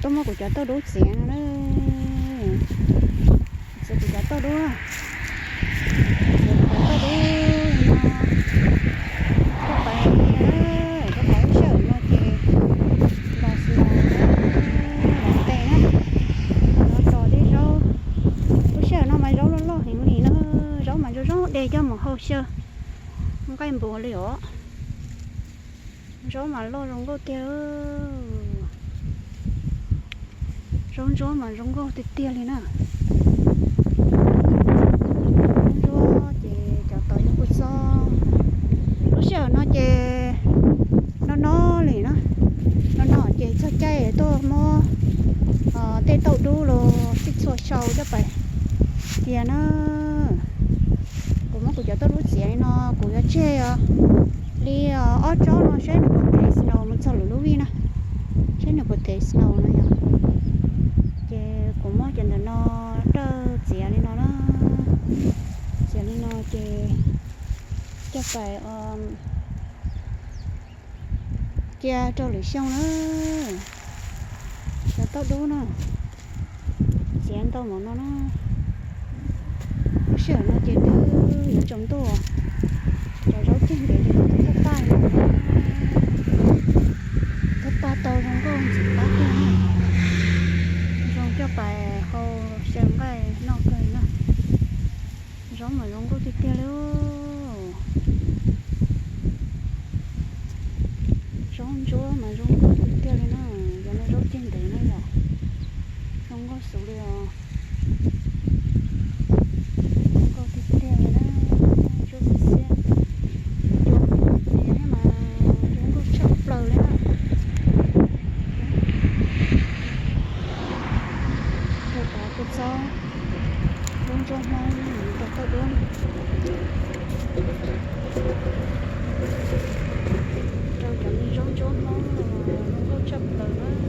Tuaj muab kuv cov tauj dub txiav no na. Txiav kuv cov tauj dub, txiav kuv cov tauj dub no. Koj pais, koj pais lub sij hawm no ces los xis laus na, los tes na, los tso tej zaub. Lub sij hawm no mas zaub loj loj heev li na, zaub mas zoo zoo de coj mus hau xyaw nqaij npua li os. Zaub mas loj zoo nkauj tiag. Zaub ntsuab mas zoo nkauj tiag tiag li na. Zaub ntsuab ces cov tod yog kua txob. Lub sij hawm no ces no no li na, no no ces txog caij tuaj muab tej tauj dub los txhij txhua xyau coj pais cia na. Kuv muab kuv cov tauj dub txiav li no, kuv yuav tseg li ob tsob no seb nws puas thev snow mus txog lwm lub vij na, seb nws puas thev snow no yom. Ces kuv muab cov ntawm no dawj txiav li no na, txiav li no ces coj pais cia rau lwm xyoo na. Cov tauj dub na, txiav ntau npaum no na. Lub sij hawm no ces twb yuav tsaus ntuj, cov zaub ceg ntev ces twb thawj paj, thawj paj tau zoo nkauj ntxim qab tiag na. Zoo coj pais hau xyaw nqaij noj kawg li na. Zaub mas zoo nkauj tiag tiag li. Zaub ntsuab mas zoo nkauj tiag tiag li na. Cov no zaub ceg ntev na yom, zoo nkauj xwb li os. Zoo nkauj tiag tiag li na, ntsuab xiab xiab. Cua ces mas zoo nkauj tshaj plaws li na. Rau cov kua txob, zaub ntsuab Hmoob rau tauj dub. Rau cov me zaub ntsuab Hmoob zoo nkauj tshaj plaws na.